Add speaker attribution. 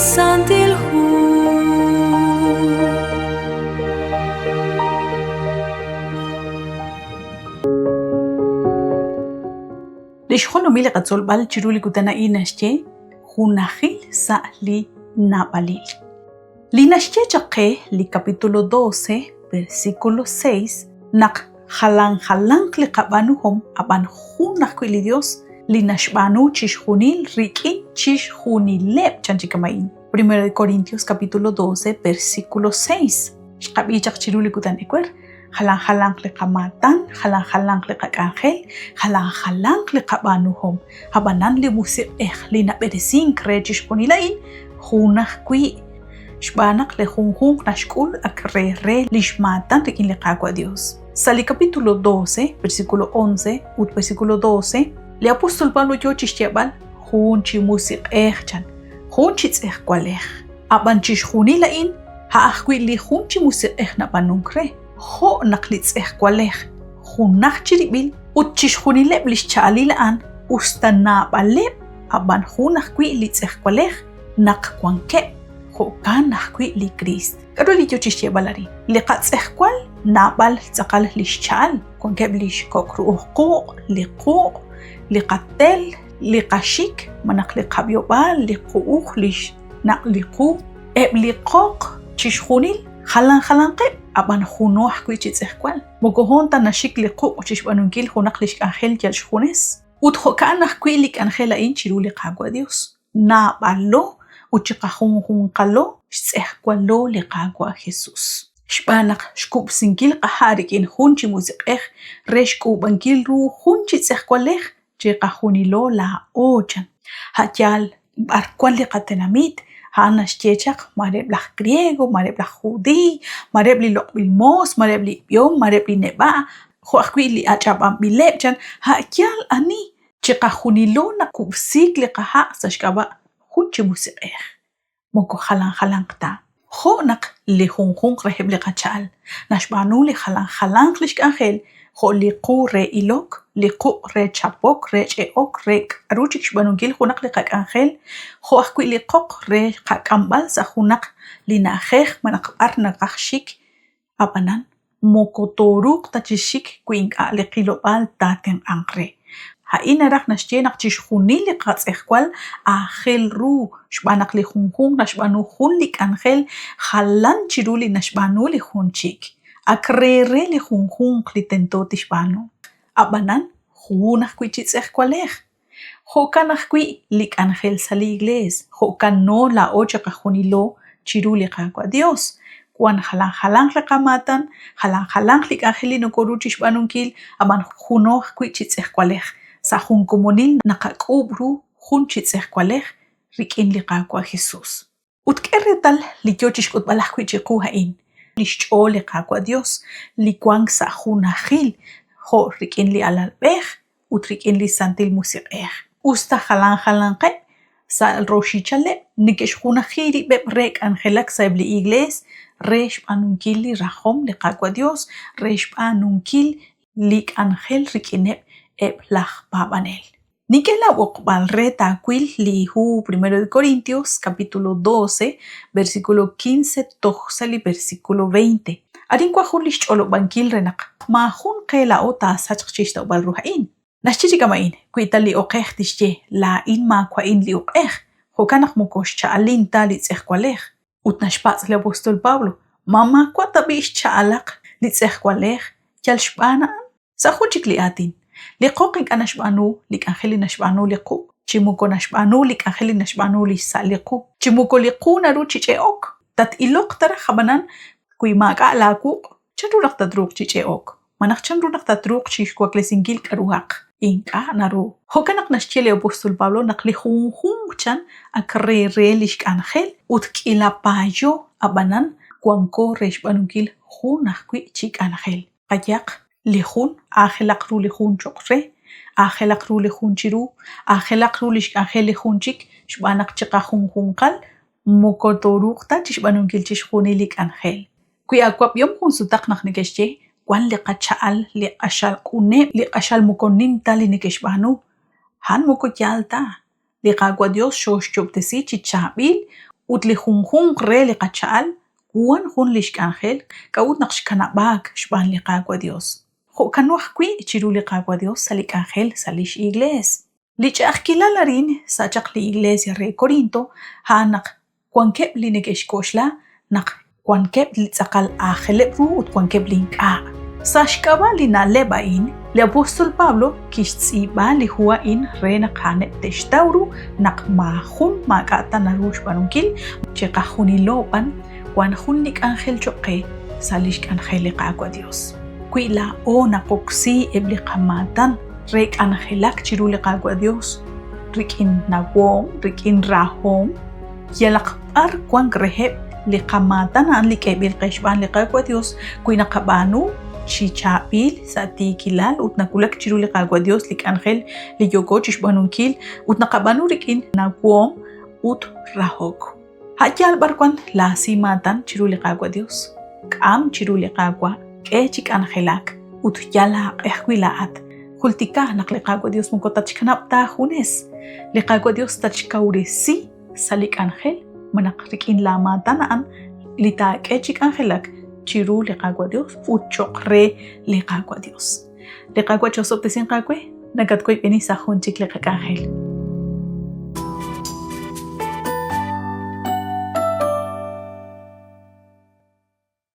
Speaker 1: Santil Hu.
Speaker 2: Li xjolomil li qatzolb'al chiru li kutan a'in naxye junajil sa' li naab'alil. Li naxye chaq qe li capítulo 12, versículo 6, naq jalan jalanq li qab'aanuhom ab'an jun ajwi' li Yos li naxb'aanu chixjunil rik'in chixjunileb' chan chi kama'in. 1 de Corintios capítulo 12, versículo 6. Xqab'i chaq chiru li kutan ewer, jalan jalanq li qamaatan, jalan jalanq li qak'anjel, jalan jalanq li qab'aanuhom. Ab'anan li Musiq'ej li nab'eresink re chixjunil a'in jun ajwi', xb'aan naq li junjunq naxk'ul ak re re li xmaatan rik'in li Qaawa' Yos. Sa' li capítulo 12, versículo 11 ut versículo 12, li apóstol Pablo yoo chi xyeeb'al jun chi musiq'ej chan, jun chi tz'ejwalej. Ab'an chixjunil a'in a' ajwi' li jun chi musiq'ej nab'aanunk re, jo' naq li tz'ejwalej junaj chirib'il ut chixjunileb' li xcha'alil a'an us ta naab'aleb' ab'an jun ajwi' li tz'ejwalej naq wankeb', jo'kan ajwi' li Kriist. K'aru li yo chi xyeeb'al arin? Li qatz'ejwal naab'al tz'aqal li xcha'al, wankeb' li xkok' ru'uj quq', li quq', li qatel, li qaxik, malaj li qab'ihob'aal, li qu'uj, li xnaq' li qu, eb' li qoq, chixjunil jalan jalanqeb', ab'an juno ajwi' chi tz'ejwal. Moko hoon ta naxik li quq' chi xb'aanunkil junaq li xk'anjel yal xjunes. Ut jo'ka'an ajwi' li k'anjel a'in chiru li Qaawa' Yos. Naab'alo ut chiqajunjunqalo xtz'ejwalo li Qaawa' Jesus. Xb'aan naq xkub'sinkil qaha' rik'in jun chi Musiq'ej re xk'uub'ankil ru jun chi tz'ejwalej chiqajunilo laa'o, chan. A' yaal b'ar wank li qatenamit, a'an naxye chaq mare eb' laj griego, mare eb' laj judiiy, mare eb' li loq'b'il moos, mare eb' li b'ihom, mare eb' li neb'a', jo' ajwi' li ach'ab'anb'ileb', chan. A' yaal ani, chiqajunilo nakub'siik li qaha' sa' xk'ab'a' jun chi Musiq'ej. moko jalan jalanq ta. Jo' naq li junjunq reheb' li qacha'al naxb'aanu li jalan jalanq li xk'anjel, jo' li qu re ilok, li quq' re chapok, re ch'e'ok, re k'aru chik xb'aanunkil junaq li qak'anjel, jo' ajwi' li qoq re qak'amb'al sa' junaq li na'ajej malaj b'ar naqaj xik, Ab'anan, moko tooruuq ta chi xik wi ink'a' li qilob'aal taatenq'anq re. A'in naraj naxye naq chixjunil li qatz'ejwal aajel ru xb'aan naq li junjunq naxb'aanu jun li k'anjel jalan chiru li naxb'aanu li jun chik. Ak re re li junjunq li tento tixb'aanu. Ab'anan, jun ajwi' chi tz'ejwalej. Jo'kan ajwi' li k'anjel sa' li Iglees, jo'kano laa'o chiqajunilo chiru li Qaawa' Dios. Wan jalan jalanq li qamaatan, jalan jalanq li k'anjel li nokoru chixb'aanunkil, a'b'an juno ajwi' chi tz'ejwalej. Sa' jun komonil naqak'uub' ru jun chi tz'ejwalej rik'in li Qaawa' Jesus. Ut k'e reetal li yoo chixk'utb'al ajwi' chiqu a'in, lix ch'ool li Qaawa' Dios li wank sa' junajil jo' rik'in li Alalb'ej ut rik'in li Santil Musiq'ej. Us ta jalan jalanqeb', sa' roxichaleb' neke'xjunaji rib'eb' re k'anjelak sa'eb' li iglees re xb'aanunkil li rajom li Qaawa' Dios, re xb'aanunkil li k'anjel rik'ineb' eb' laj paab'anel. Nink'e laab'oqb'al re taawil li hu Primero de Corintios, capítulo 12, versículo 15 toj sa' li versículo 20. Arin wank jun li xch'olob'ankil re naq maajun qe laa'o taasachq chi xtawb'al ru a'in. Naxye chi kama'in, Wi ta li oqej tixye, Laa'in maawa'in li uq'ej, jo'kan naq moko xcha'alin ta li tz'ejwalej. Ut naxpatz' li apóstol Pablo, Ma maawa' tab'i' xcha'alaq li tz'ejwalej yal xb'aan a'an? Sa' jun chik li aatin, li qoq ink'a' naxb'aanu li k'anjel li naxb'aanu li quq', chi moko naxb'aanu li k'anjel li naxb'aanu li xsa' li qu, chi moko li qu naru chi ch'e'ok. Tat-iloq ta raj ab'anan wi maak'a' laawuq', chanru naq tatruuq chi ch'e'ok? Malaj chanru naq tatruuq chi xwaklesinkil k'a'ruhaq? Ink'a' naru. Jo'kan naq naxye li apóstol Pablo naq li junjunq chan ak re re li xk'anjel ut k'iila paayo ab'anan wanko re xb'aanunkil jun ajwi' chi k'anjel. Qayehaq, li jun aajelaq ru li jun cho'q re, aajelaq ru li jun chiru, aajelaq ru li xk'anjel li jun chik xb'aan naq chiqajunjunqal moko tooruuq ta chi xb'aanunkil chixjunil li k'anjel. Wi aawab'ihom jun sutaq naq neke'xye wan li qacha'al li q'axal q'uneb' li q'axal moko nim ta li neke'xb'aanu, a'an moko yaal ta. Li Qaawa' Dios xooxyo'ob'tesi chi chaab'il Ut li junjunq re li qacha'al wan jun lix k'anjel k'a'ut naq xkanab'aak xb'aan li Qaawa' Dios. Jo'kano ajwi' chiru li Qaawa' Dios sa' li k'anjel sa' lix Iglees. Li ch'a'ajkilal arin sa' chaq li Iglesia re Korinto a'an naq wankeb' li neke'xk'oxla naq wankeb' li tz'aqal aajeleb' ru ut wankeb' li ink'a'. Sa' xk'ab'a' li na'leb' a'in, li apóstol Pablo kixtz'iib'a li hu a'in re naq a'aneb' te'xtaw ru naq maajun maak'a' ta naru xb'aanunkil, chiqajunilo b'an wan jun li k'anjel cho'q qe sa' lix k'anjel li Qaawa' Dios. Wi laa'o naqoksi eb' li qamaatan re k'anjelak chiru li Qaawa' Dios rik'in nawom, rik'in rahom, yalaq b'ar wank reheb' li qamaatan a'an li k'eeb'il qe xb'aan li Qaawa' Dios, wi naqab'aanu chi chaab'il sa' tiikilal ut nawulak chiru li Qaawa' Dios li k'anjel li yooko chixb'aanunkil ut naqab'aanu rik'in nawom ut rahok. A' yaal b'ar wan laa simaatan chiru li Qaawa' Dios, k'am chiru li Qaawa', k'e chi k'anjelak, ut yal aaq'e ajwi' laa'at. Jultika naq li Qaawa' Dios moko tatxkanab' ta aajunes. Li Qaawa' Dios tatxkawresi sa' li k'anjel malaj rik'in laa maatan a'an li taak'e chi k'anjelak chiru li Qaawa' Dios ut cho'q re li Qaawa' Dios. Li Qaawa' chi'osob'tesinq aawe, nakatwoyb'eni sa' jun chik li qak'anjel.